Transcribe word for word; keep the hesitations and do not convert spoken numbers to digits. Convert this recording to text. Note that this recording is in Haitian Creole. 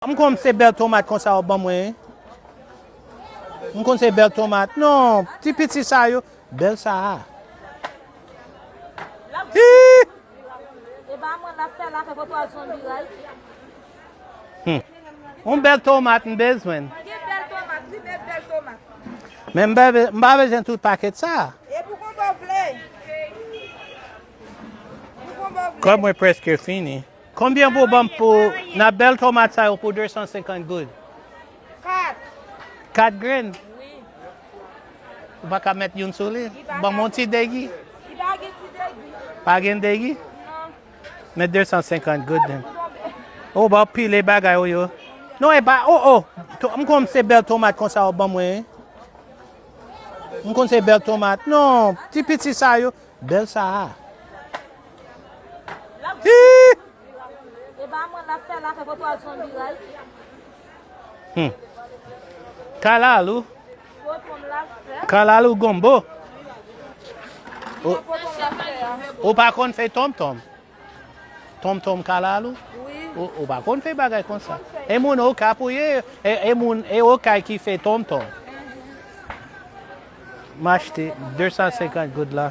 M konn se bèl tomat konsa w ban mwen. M konn se bèl tomat. Non, ti piti sa yo, bèl sa a. Hi! E ba mwen l ap fè la fè poto a zonbi ray. Hmm. Yon bèl tomat m bezwen. Gen bèl tomat, wi, men bèl tomat. Men m pa be- m pa bezwen tout pakèt sa. E pou konbò vle. Pou konbò vle. Kòb mwen prèske fini. Konbyen pou ban m pou nan bèl tomat sa yo pou de san senkant goud? Kat. Kat grenn? Wi. Ou pa ka met youn sou li? Li pa ka. Ban m yon ti degi. Li pa gen ti degi. Pa gen degi? Non. Met de san senkant goud. Ou ba pile bagay ou yo. Non, e pa, oh, oh. To- M konn se bèl tomat konsa ou ban mwen. M konn se bèl tomat. Non, ti piti sa yo. Bèl sa a. Hi! E ba mwen l ap fè la fè poto a zonbi ray. Hmm. Kalalou. Poto m l ap fè. Kalalou gombo. Ou, poto m l ap fè a. Ou pa konn fè tonmtonm? Tonmtonm kalalou? Wi. Ou, ou pa konn fè bagay konsa? E moun Okap ou ye? E, e moun, e Okay ki fè tonmtonm? M achte de san senkant goud la.